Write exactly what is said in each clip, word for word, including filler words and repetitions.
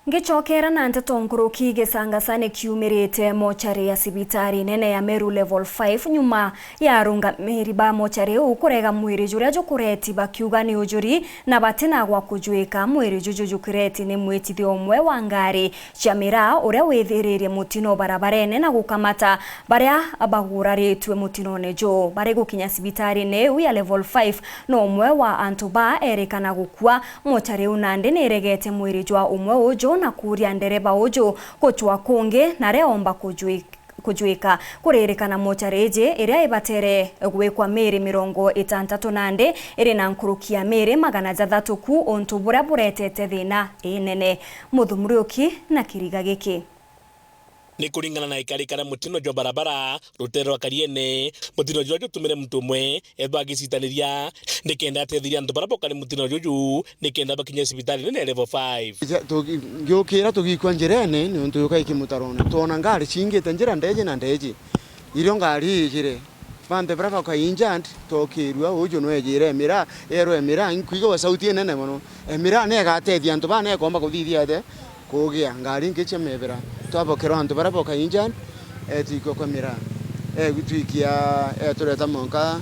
Ngicokera na nteto nkuruki, gisangasa ni kiumirite mochari ya cibitari nene ya Meru Level five nyuma ya arungamiri ba mochari iu kurega mwiri juria jukureti bakiuga ni ujuri na batina gwa kujuika. Mwiri juju jukureti ni mwitithia umwe wa ngari cia miraa uria withiririe mutino barabarene na gukamata baria baguraritue mutinone juu. Bari gukinya cibitarine iu ya Level five, no umwe wa antu ba erikana gukua. Mochari iu nandi ni iregete mwiri jwa umwe uju na kuuria ndereba uju gucwa kungi na aria omba kujwi-, kujuika. Kuririkana mochari iji iria ibatere gwikwa miri mirongo itantatu nandi iri na nkuruki ya miri magana jathatu ku, untu buria buretete thina inene. Muthu Muriuki na kiriga giki. Ni kuringana na ikari kana mutino jwa barabara rutere rwa Kariene, mutino juria jutumire muntu umwe ethwa agicitaniria nikenda ateethiria antu baria bokari mutino juju nikenda bakinya cibitari nene ya Level five. Ja-, tugi-, ngiukira tugikua njirene niuntu yuka iki mutarone. Twona ngari ciingite njira ndeji na ndeji. Irio ngari ijire. Banthe baria baka injured, twokirua, uju nwejire emiraa, erwe emiraa, inkwigua sauti inene mono. Emiraa negatethia antu baa nekomba kuthithia atia? Kugia ngari ingi cia mebera. Twabokerwa antu baria boka injured, etwikua kwa miraa. Egutwikia, etureta monka.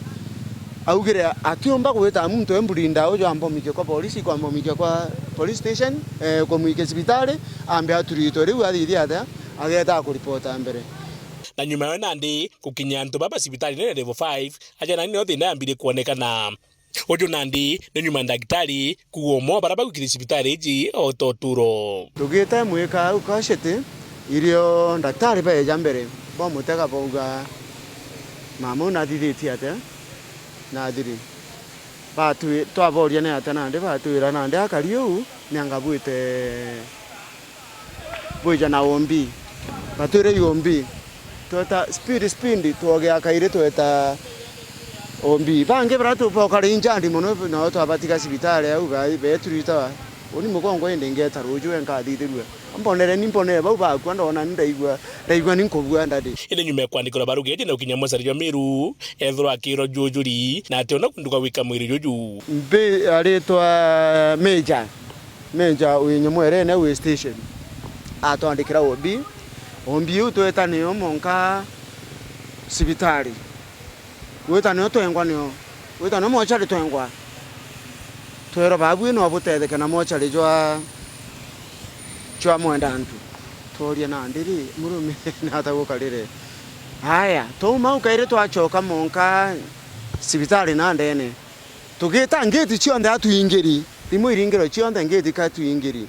Augire atiumba gwita muntu emburinda uju ambomikia kwa polisi, kwambomikia kwa police station, eh, kumwikia cibitari, ambe aturitwe. Riu athithia atia? Ageta kuripota mbere. Na nyuma yo nandi gukinya antu baba cibitari nene Level five, aja nani no thina yambire kwonekana. Uju nandi ni nyuma ya ndagitari kuuga umwe wa baria bagwikire cibitari iji oota uturo. Tugite mwika au Kashiti, irio ndagitari beeja mbere, bamutega bauga, "Mama uu nathithitie atia? Nathiri." Batwi-, twaboria ni atia nandi, batwira nandi akari uu ni anga bwite bwija na O B. Batwire O B. Tweta speed, speed, twogea kairi tweta O B. Bangi baria tu-, bokari injured mono, nao twabatiga cibitari au, ba-, beturita. Uni mugongo indi ngeta ruju we nkathithirua. Mbonere ni mbonere bau bakua, ndona ni ndaigua, ndaigua ni nkubua ndadi. Indi nyuma ya kwandikirwa baruga iji na gukinya mochari jwa Meru, ethirwa akirwa jujuri, na ationa kundu gwa gwika mwiri juju. Mbi aritwa Major. Major wi Nyamwerene wi station. Atwandikira O B. O B iu tweta nio monka cibitari. Gwita nio twengwa nio. Gwita nio mochari twengwa. Twerwa babu no butetheke na mochari jwa, jwa Mwendantu. Tworia nandi ri, murume nata gukarire. Aya, twauma au kairi twachoka monka cibitari na ndene. Tugita ngiti cionthe atwingiri, imwe iringiro cionthe ngiti katwingiri.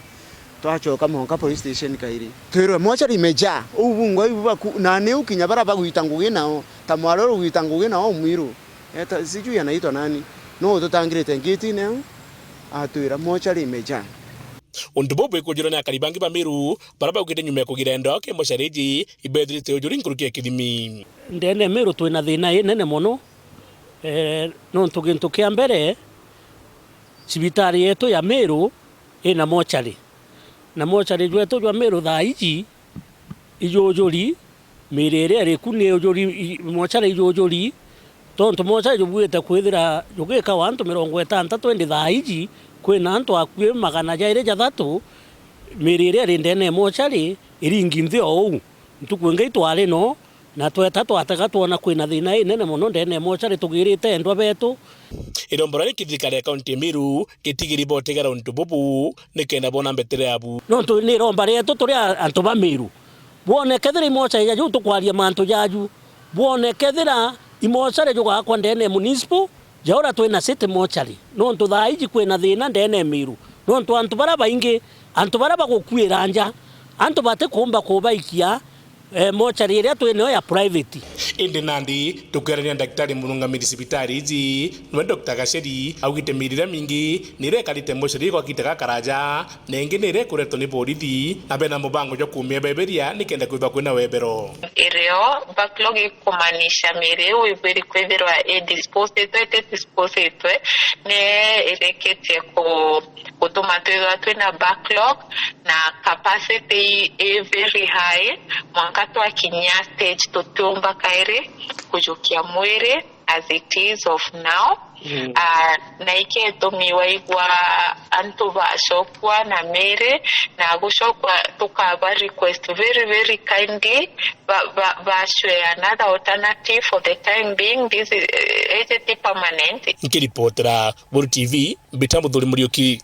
Twachoka monka police station kairi. Twirwe mochari imejaa. Uu bungwa ibu baku, na ni ukinya bara bagwita ngugi nao. Ta mwari uru gwita ngugi nao mwiru. Eta, sijui anaitwa nani. No ututangirite ngitine au. Atwira mochari imejaa. Untu buu bwikujirwa ni akari bangi ba Meru, bara baugite nyuma ya kugira endo ki mochari iji, ibethirite ujuri nkuruki ya kithimi. Ndene Meru twina thina inene mono. Eh, nontu gintu kia mbere, cibitari yetu ya Meru ina mochari. Na mochari jwetu jwa Meru thaa iji ijujuri, miri iria iriku ni ijujuri, i-, mochari ijujuri, tontu mochari jubuite kwithira jugikawa antu mirongo itantatu, indi thaa iji kwina antu akui magana jairi jathatu, miri iria iri ndene ya mochari iringi nthi o uu. Ntuku ingi itwari no, na tweta twatega twona kwina thina inene mono ndene ya mochari tugirite endwa betu. Iromba ria thirikari ya kaunti ya Meru gitigiri botegera untu bubu nikenda bona mbetere yabu. Nontu ni iromba rietu turi a-, antu ba Meru. Bwone kethira imochari jaju tukwaria mantu jaju. Bwone kethira imochari jugakwa ndene ya municipal, ja uria twina city mochari. Nontu thaa iji kwina thina ndene ya Meru. Nontu antu baria baingi, antu baria bagukuira nja, antu batikumba kubaikia, eh, mochari iria twinayo ya private. Indi nandi, tukierania na ndagitari murungamiri cibitari iji, niwe Doctor Gacheri, augite miri iria mingi ni iria ikarite mochari gwa kahinda gakaraja, na ingi ni iria ikuretwo ni borithi, na bena mubango jwa kumia beberia nikenda kwithwa kwina webero. Irio backlog ikumaanisha miri iu ibwiri kwithirwa i disposed itwe, iti disposed itwe, ni irikitie ku-, gutuma twithwa twina backlog, na capacity i, i very high, mwanka twakinyia stage tutiumba kairi kujukia mwiri. as it is of now. Mm. Ah, na iketumiwa igwa antu bacokwa na miri, na gucokwa tukaba request very, very kindly ba, ba, bacwe another alternative for the time being. This is, eh, iji ti permanent. Nkiripotera Buru T V, mbita Muthuri Muriuki.